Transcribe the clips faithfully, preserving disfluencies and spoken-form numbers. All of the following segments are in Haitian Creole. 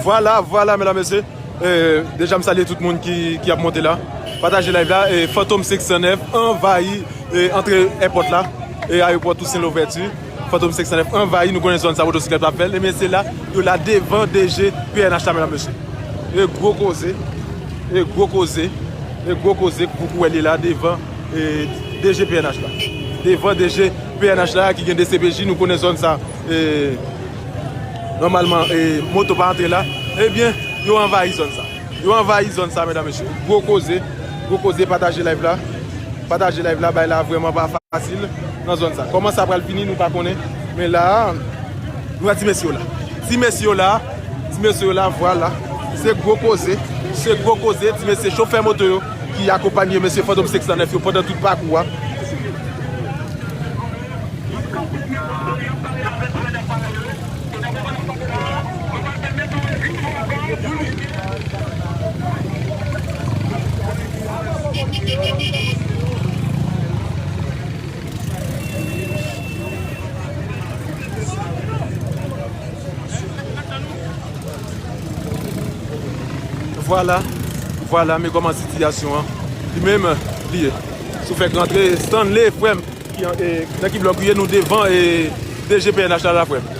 Vwala, vwala, medam, mesye. E, deja, m salye tout moun ki, ki ap monte la. Pataje live la. E, Fantom senk san nèf anvayi, e, antre èpòt la. E, ayewopò Tousen Louvèti. Fantom senk san nèf anvayi, nou konnen zòn sa, motosiklèt p ap fè l. E, mesye la, yo la devan D G P N H la, medam, mesye. E gwo koze. E gwo koze. E gwo koze pou kou wè li la devan, e, D G P N H la. Devan D G P N H la, ki gen D C P J, nou konnen zòn sa. E, nòmalman, e, moto pa antre la. Ebyen, yo anvayi zòn sa. Yo anvayi zòn sa, medam, mesye. Gwo koze, gwo koze, pataje live la. Pataje live la, bay la vrèman pa fasil nan zòn sa. Kòman sa pral fini, nou pa konnen. Men la, nou wè ti mesye yo la. Ti mesye yo la, ti mesye yo la, vwala. Se gwo koze, se gwo koze, ti mesye chofè moto yo ki akonpanye mesye Fantom senk san nèf yo pandan tout pakou a. Vwala, vwala, men kòman sitiyasyon an. Li menm, li ye. Si w fèk rantre, Stanley, frè m, ki, e, nan ki blòk ou ye, nou devan, e, D G P N H la, la, frè m.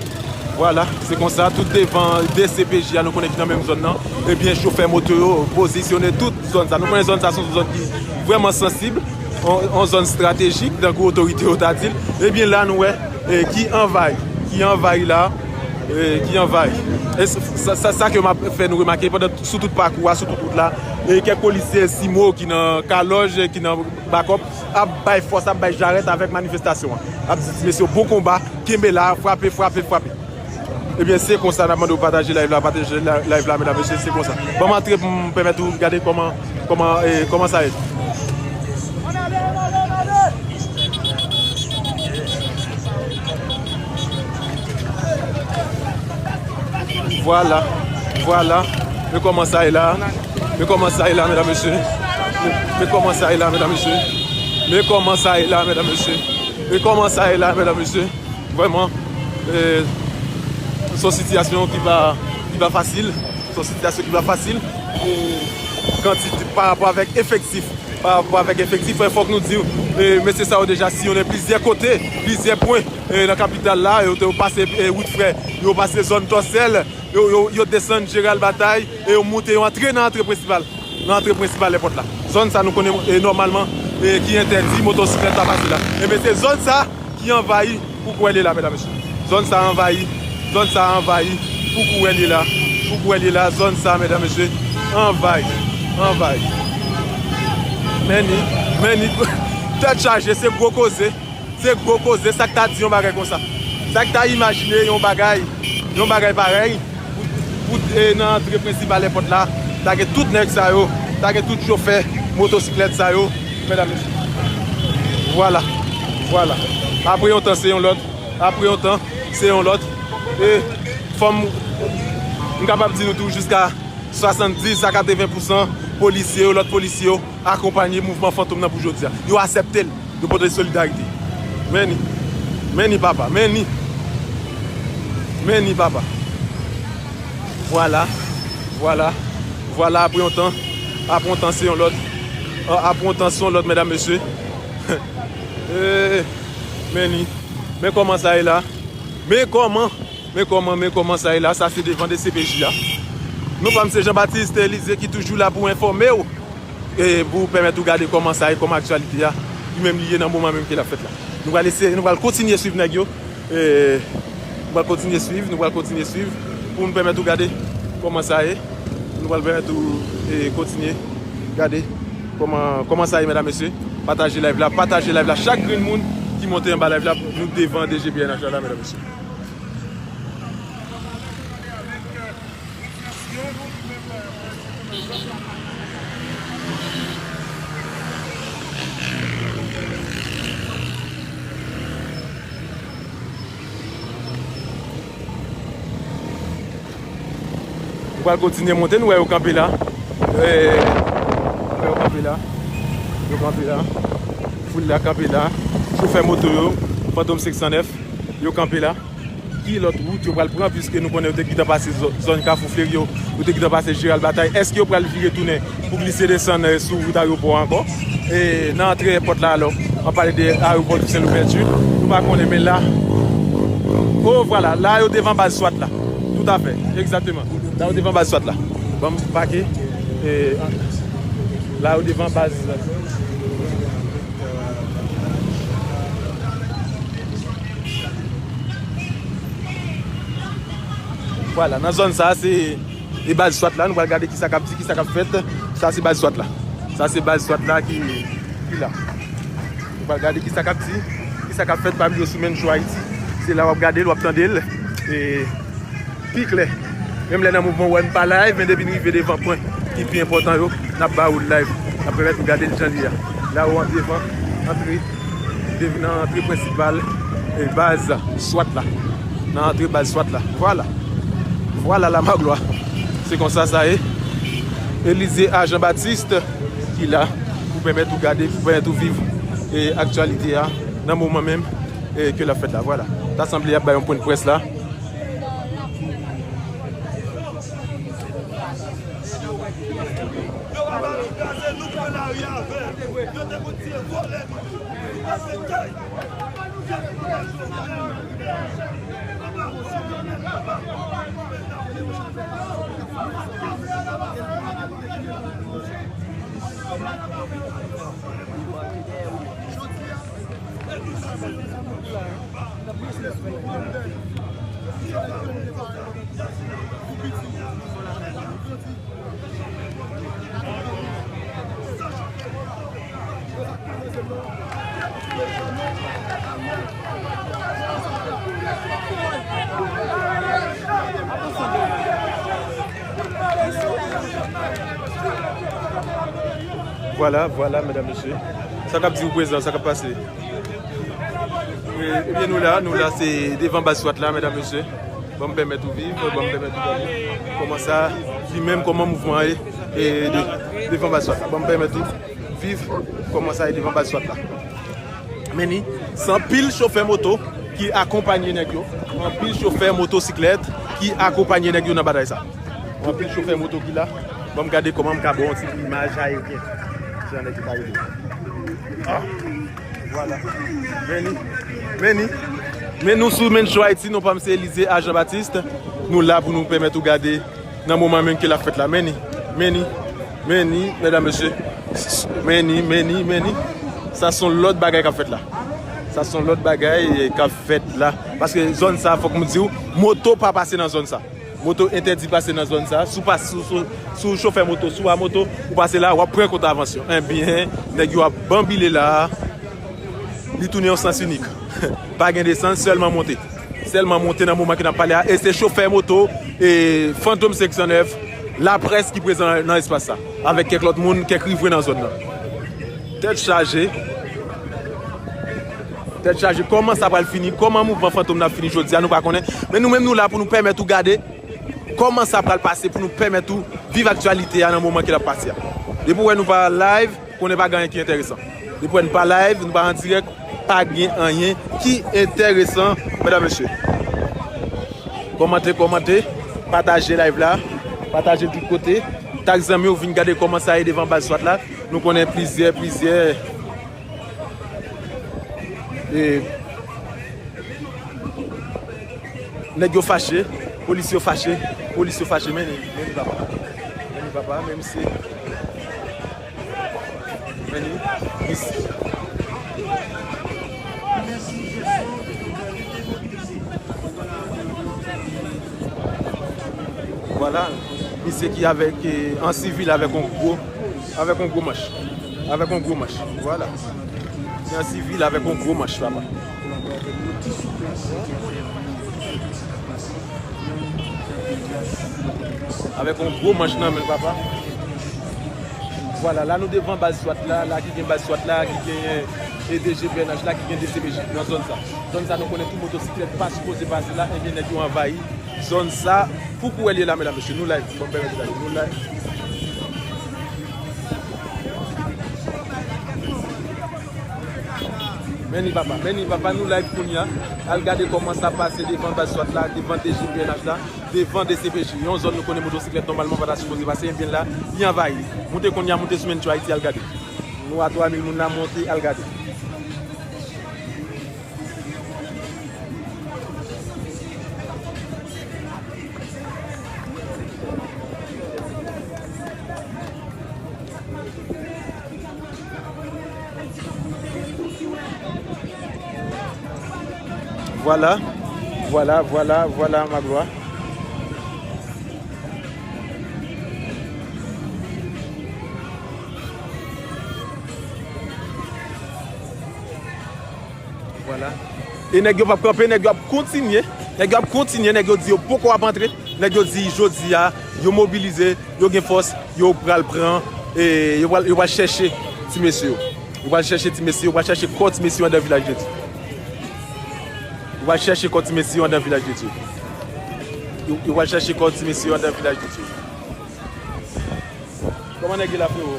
Vwala, se konsa, tout devan D C P J a, nou konnen ki nan menm zòn nan. Ebyen, chofè moto yo pozisyone tout zòn sa. Nou konnen zòn sa se yon zòn ki vrèman sansib, yon, yon zòn estratejik, tankou otorite yo ta di l. Ebyen, la, nou wè, e, ki anvayi, ki anvayi la, e, ki anvayi. E s-, sa, sa, sa ke m ap fè nou remake pandan, sou tout pakou a, sou tout wout la, e kèk polisye simo ki nan kalòj, ki nan bakòp, ap bay fòs, ap bay jarèt avèk manifestasyon an. Ap di ti mesye yo bon konba, kenbe la, frape, frape, frape. Ebyen, se konsa n ap mande w pataje live la, pataje la, live la, medam, mesye, se konsa. Ban m antre pou m pèmèt ou gade kòman, kòman, e, kòman sa ye. Vwala, vwala. Men kòman sa ye la. Men kòman sa ye la, medam, mesye. Men kòman sa ye la, medam, mesye. Men kòman sa ye la, medam, mesye. Men kòman sa ye la, medam, mesye. Vrèman, e, se yon sitiyasyon ki pa, ki pa fasil. Se yon sitiyasyon ki pa fasil. E, kantite, pa rapò avèk efektif. Pa rapò avèk efektif, e, fòk nou di, e, mesye sa yo deja siyonnen plizyè kote, plizyè pwen, e, nan kapital la. Yo te pase, e, wout frè, yo pase zòn Tòsèl, yo, yo, yo desann Jeral Batay, e yo moute, yo antre nan antre prensipal, nan antre prensipal èpòt la. Zòn sa nou konnen, e, nòmalman, e, ki entèdi motosiklèt pa pase la. Ebyen, se zòn sa ki anvayi pou kou wè li la, medam, mesye. Zòn sa anvayi, zòn sa anvayi pou kou wè li la, pou kou wè li la, zòn sa, medam, mesye, anvayi, anvayi. Men ni, men ni, tèt chaje, se gwo koze, se gwo koze, sa k ta di yon bagay konsa? Sa k ta imajine yon bagay, yon bagay parèy? Pou, pou, e, nan antre prensipal èpòt la, ta gen tout nèg sa yo, ta gen tout chofè motosiklèt sa yo, medam, mesye. Vwala, vwala. Apre yon tan, se yon lòt. Apre yon tan, se yon lòt. E fò m, m kapab di nou tou, jiska swasanndiz a katreven pousan polisye yo, lòt polisye yo, akonpanye mouvman Fantom nan pou jodi a. Yo aksepte l. Nou pote solidarite. Men ni. Men ni, papa. Men ni. Men ni, papa. Vwala. Vwala. Vwala, apre yon tan. Apre yon tan, se yon lòt. A-, apre yon tan, se yon lòt, medam, mesye. Eh, men ni. Men kòman sa ye la. Men kòman. Men kòman, men kòman sa ye la. Sa, se devan D C P J a. Non pa m se Jean Baptiste Elysée ki toujou la pou enfòme w. E pou pèmèt ou gade kòman sa ye, kòman aktyalite a, li menm li ye nan moman menm ke l ap fèt la. Nou pral eseye, nou pral kontinye swiv nèg yo. E nou pral kontinye swiv, nou pral kontinye swiv pou nou pèmèt ou gade kòman sa ye. Nou pral pèmèt ou, e, kontinye gade kòman, kòman sa ye, medam, mesye. Pataje live la, pataje live la. Chak grenn moun ki monte anba live la, nou devan D G P N H la, medam, mesye. Nou pral kontinye monte, nou wè yo kanpe la. Eh, nou wè yo kanpe la. Yo kanpe la. Foul la kanpe la. Chofè moto yo, Fantom senk san nèf, yo kanpe la. Ki lòt wout yo pral pran, piske nou konnen yo te gentan pase zò-, zòn Kafou Fleri yo, yo te gentan pase Jeral Batay. Èske yo pral vire tounen pou glise desann, eh, sou wout ayewopò a ankò? E nan antre èpòt la, alò, an pale de ayewopò Toussaint Louverture, nou pa konnen, men la, oh, vwala, la yo devan baz swat la. Toutafè, egzakteman. La yo devan baz swat la. Ban m pake. E, la yo devan baz. Vwala, nan zòn sa, se, e baz swat la, nou pral gade kisa k ap di, kisa k ap fèt. Sa se baz swat la. Sa se baz swat la ki, ki la. Nou pral gade kisa k ap di, kisa k ap fèt pami yo sou Mencho Haiti. Se la w ap gade l, w ap tande l. E pi klè. Menm lè nan mouvman, w wè n pa live, men depi n rive devan pwen ki pi enpòtan yo, n ap ba ou l live. N ap pèmèt ou gade l jan li ye a. La ou an devan antre, de-, nan antre prensipal, e, baz swat la. Nan antre baz swat la. Vwala. Vwala la maglwa. Se konsa sa ye. Elize a Jean Baptiste ki la pou pèmèt ou gade, pou pèmèt ou viv, e, aktyalite a nan moman menm, e, ke l ap fèt la. Vwala. Ta sanble y ap bay yon pwen de près la. Vwala, vwala, medam, mesye. Sa k ap di w prezan, sa k ap pase? Ebyen, nou la, nou la, se devan baz swat la, medam, mesye. Ban m pèmèt ou viv, ban m pèmèt ou gade kòman sa, li menm, kòman mouvman an ye, e de, devan baz swat la. Ban m pèmèt ou viv kòman sa ye devan baz swat la. Men ni, se anpil chofè moto ki akonpanye nèg yo, anpil chofè motosiklèt ki akonpanye nèg yo nan batay sa. Anpil chofè moto ki la. Ban m gade kòman m ka ba w yon ti imaj ayeryen. Jan nèg yo ka rive. Ah, vwala. Men ni. Men ni. Men nou sou Mencho Haiti, non pa m se Elize a Jean Baptiste. Nou la pou nou pèmèt ou gade nan moman menm ke l ap fèt la. Men ni. Men ni. Men ni, medam, mesye. Men ni, men ni, men ni. Sa se yon lòt bagay k ap fèt la. Sa se yon lòt bagay, e, k ap fèt la. Paske zòn sa, fòk m di w, moto pa pase nan zòn sa. Moto entèdi pase nan zòn sa. Si w pa, si w, si w, si w chofè moto, si w a moto, ou pase la, w ap pran kontravansyon. Ebyen, nèg yo ap banbile la. Li tounen yon sans inik. Pa gen desann, sèlman monte. Sèlman monte nan moman ke n ap pale a. E se chofè moto, e Fantom senk san nèf, laprès ki prezan nan espas sa. Avèk kèk lòt moun, kèk rivren nan zòn nan. Tèt chaje. Tèt chaje. Kòman sa pral fini? Kòman mouvman Fantom nan ap fini jodi a? Nou pa konnen. Men nou menm, nou la pou nou pèmèt ou gade kòman sa pral pase, pou nou pèmèt ou viv aktyalite a nan moman ke l ap pase a. Depi w wè nou pa live, konnen pa gen anyen ki enteresan. Depi w wè n pa live, nou pa an dirèk, pa gen anyen ki enteresan, medam, mesye. Kòmante, kòmante, pataje live la, pataje l tout kote. Tag zanmi w vin gade kòman sa ye devan baz swat la. Nou konnen plizyè, plizyè, e, nèg yo fache, polis yo fache, polis yo fache, men ni, men ni papa. Men ni papa, men misye. Men ni, misye. Vwala, misye ki avèk, eh, an sivil avèk yon gwo, avèk yon gwo manch. Avèk yon gwo manch, vwala. Li an sivil avèk yon gwo manch, papa. Avèk yon gwo manch nan men l, papa. Vwala, la nou devan baz swat la, la ki gen baz swat la, ki gen, eh, D G P N H la, ki gen D C P J nan zòn sa. Zòn sa nou konnen tout motosiklèt pa sipoze pase la, ebyen nèg yo anvayi. Zòn sa, pou kouwè l ye la, medam, mesye, nou live, ban m pèmèt nou gade, nou live. Men ni papa, men ni papa, nou live kounye a. Al gade kòman sa pase devan baz swat la, devan D G P N H la, devan D C P J. Yon zòn nou konnen motosiklèt nòmalman pa ta sipoze pase, ebyen la, li anvayi. Moute kounye a, moute sou Mentjou Ayiti, al gade. Nou a twa mil moun la, monte, al gade. Vwala, vwala, vwala, vwala, Magloire. Vwala. E nèg yo p ap kanpe, nèg yo ap kontinye. Nèg yo ap kontinye, nèg yo di yo poko ap antre. Nèg yo di jodi a, yo mobilize, yo gen fòs, yo pral pran, e, yo pral, yo pral chèche ti mesye yo. Yo pral chèche ti mesye, yo pral chèche kò ti mesye yo anndan Vilaj de Dye. Yo pral chèche kò ti mesye yo anndan Vilaj de Dye. Yo, yo pral chèche kò ti mesye yo anndan Vilaj de Dye. Kòman nèg ye la, frewo?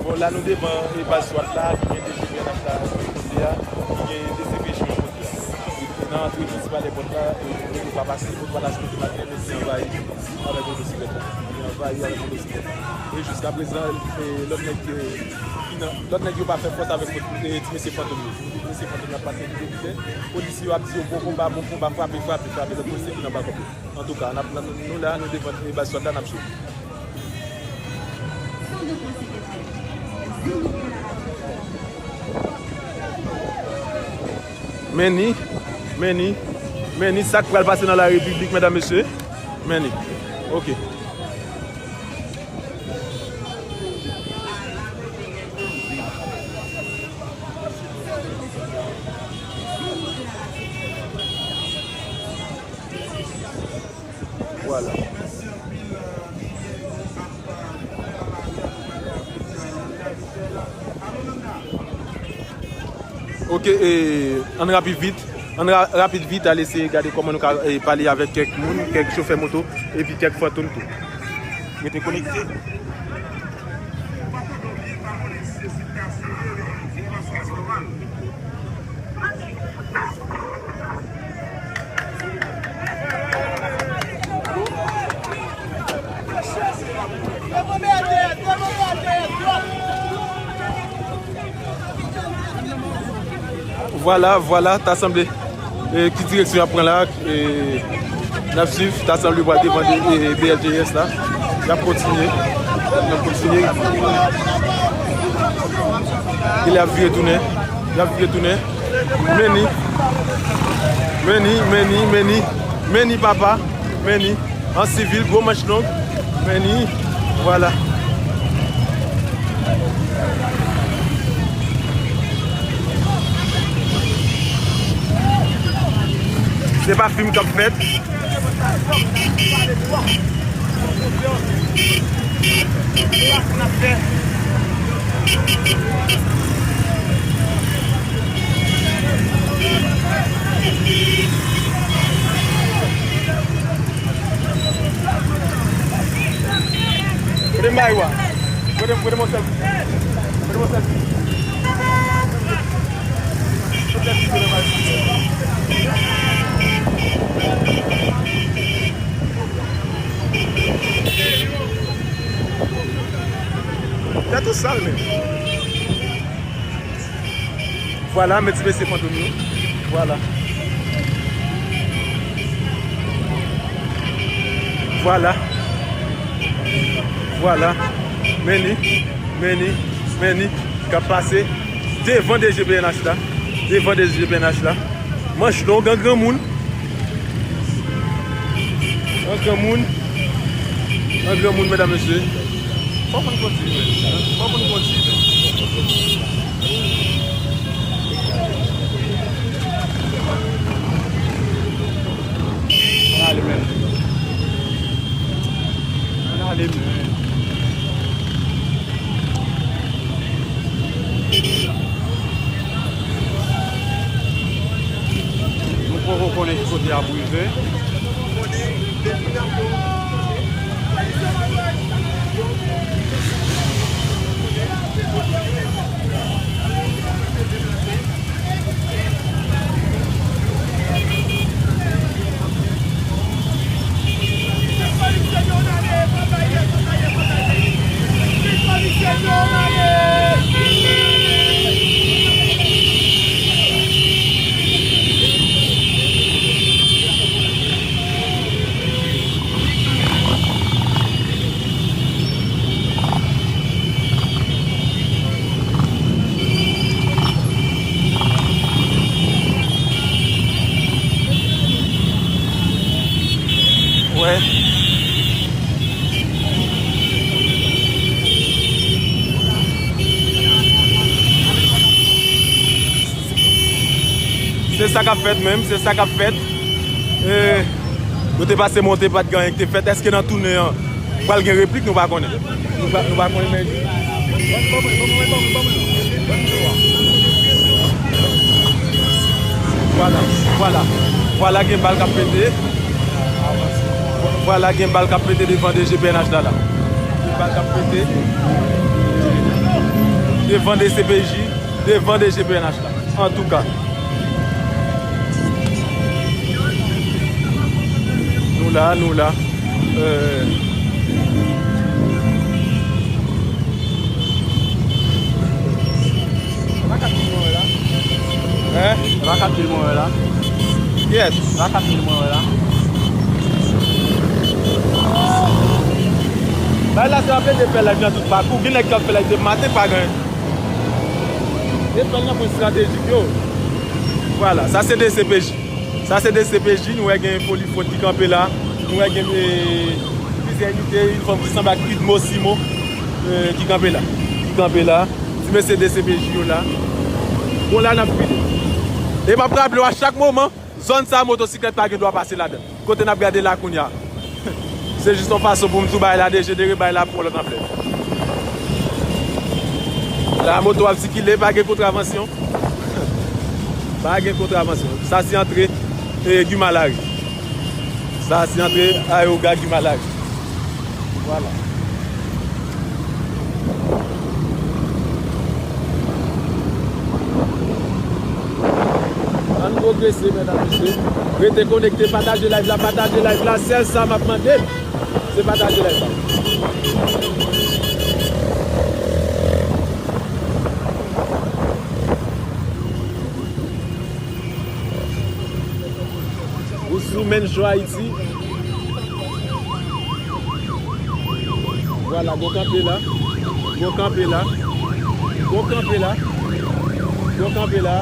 Bon, la nou devan, e, baz swat la, ki gen D G P N H la, kote a, ki gen D C P J yon kote a. Nan antre prensipal èpòt la, e, nèg yo pa pase, pòt pa la sou kote maten, men se anvayi avèk motosiklèt la. Li anvayi avèk motosiklèt la. E jiskaprezan, e, lòt nèg, e, ki nan, lòt nèg yo pa fè fòs avèk mot-, e, ti mesye Fantom yo. Ti mesye Fantom yo ap pase vite, vite. Polisye yo ap di yo bon konba, bon konba, frape, frape, frape. Lòt polisye ki nan bakòp yo. Antouka, n ap, n ap, nou la, nou devan, e, baz swat la, n ap swiv. Men ni, men ni, men ni sa k pral pase nan la repiblik, medam, mesye. Men ni. Ok. Vwala. Ok, e, ann rapid vit. Ann ra-, rapid vit, al eseye gade kòman nou ka, e, pale avèk kèk moun, kèk chofè moto, epi kèk Fantom tou. Rete konekte. Vwala, vwala, ta sanble. E, ki direksyon y ap pran la? E, n ap swiv, ta sanble pral devan de, e, B L T S la. Y ap kontinye. Y ap kontinye. E l ap vire tounen. Y ap vire tounen. Men ni. Men ni, men ni, men ni. Men ni, papa. Men ni. An sivil, gwo manch long. Men ni. Vwala. Se pa fim k ap fèt. Kote m bay ou a? Kote, kote mwen sèl? Kote mwen sèl? Tèt ou sal, men. Vwala, men ti mesye Fantom yo. Vwala. Vwala. Vwala. Men ni, men ni, men ni. K ap pase devan D G P N H la. Devan D G P N H la. Manch long an granmoun. An granmoun. An granmoun, medam, mesye. Fò moun kondui, men. Fò moun kondui, men. Ann ale, men. Ann ale, men. Nou poko konnen ki kote y ap rive. Wè. Se sa k ap fèt menm, se sa k ap fèt. E, yo te pase monte, pa t gen anyen ki te fèt. Èske nan tounen an, pral gen replik, nou pa konnen. Nou pa, nou pa konnen, men vwala, vwala, vwala, gen bal k ap pete. Vwala, gen bal k ap pete devan D G P N H la, la. Gen bal k ap pete devan D C P J, devan D G P N H la. Antouka, nou la, nou la. Euh, Hein? Se pa kat mil mwen wè la. Yes. Se pa kat mil mwen wè la. Bay la se ap ede fè live nan tout pakou. Gen nèg k ap fè live depi maten pa gen. E fè l nan pwen estratejik yo. Vwala, sa se D C P J. Sa se D C P J, nou wè gen Foli Fraude ki kanpe la. Nou wè gen, eh, plizyè inite, yon fanm ki sanble ak Idmo Simo, eh, ki kanpe la. Ki kanpe la. Ti mesye D C P J yo la. Bon, la n ap file. E m ap raple w a chak moman, zòn sa a, motosiklèt pa gen dwa pase ladan. Kote n ap gade la kounye a. Se jis yon fason pou m tou bay la dejenere, bay la pran lòt anplè. La moto ap sikile, pa gen kontravansyon. Pa gen kontravansyon. Sa se antre, eh, Guy Malary. Sa se antre Ayoga Guy Malary. Vwala. Ann pwogrese, medam, mesye. Rete konekte, pataje live la, pataje live la. Sèl sa m ap mande, se pataje live la. Ou sou Menjwa Ayiti. Vwala, gon kanpe la. Gon kanpe la. Gon kanpe la. Gon kanpe la.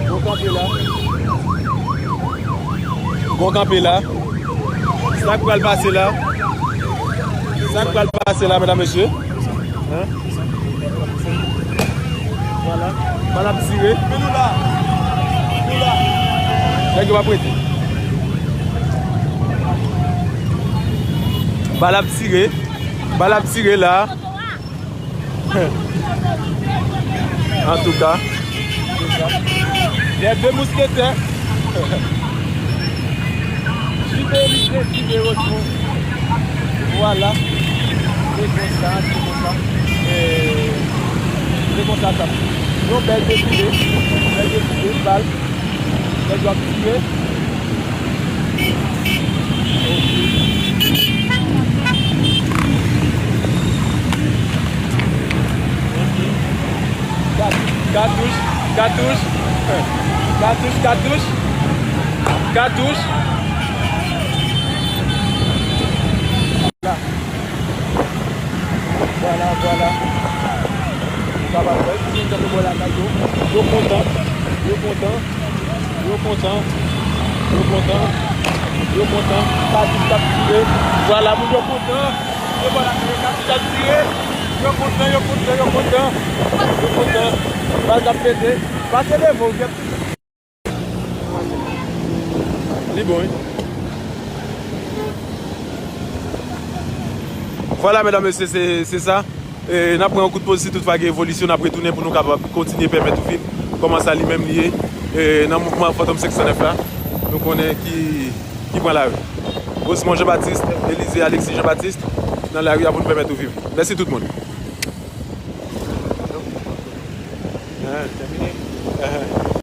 Gon kanpe la. Gon kanpe la. Sa k pral pase la? Sa k pral pase la, medam, mesye? Hein? Vwala. Bal ap tire. Nèg yo p ap rete. Bal ap tire. Bal ap tire la. Antouka, se sa. Les deux mousquetaires. Jibe, Jibe, Jibe, Rosemont. Vwala. Se konsa, se konsa. E, se konsa sa. Yon bèl defile. Bèl defile, bal. Nèg yo ap tire. Katouch, katouch, katouch, katouch, katouch. La. Vwala, vwala. Ou kapab wè, si nou tankou bò lakay yo, yo kontan, yo kontan, yo kontan, yo kontan, yo kontan. Katouch k ap tire. Vwala, moun yo kontan. Yo bò lakay yo, katouch ap tire. Yo kontan, yo kontan, yo kontan. Yo kontan. Bal k ap pete. Pase devan w, Li bon, wi. Vwala, medam, mesye, se, se sa. E, n ap pran yon kout poz, si toutfwa gen evolisyon, n ap retounen pou nou kapab kontinye pèmèt ou viv kòman sa li menm li ye. E, nan mouvman Fantom senk san nèf la, nou konnen ki ki pran lari. Rosemond Jean Baptiste, Elysée Alexis Jean Baptiste, nan lari a pou n pèmèt ou viv. Mèsi tout moun.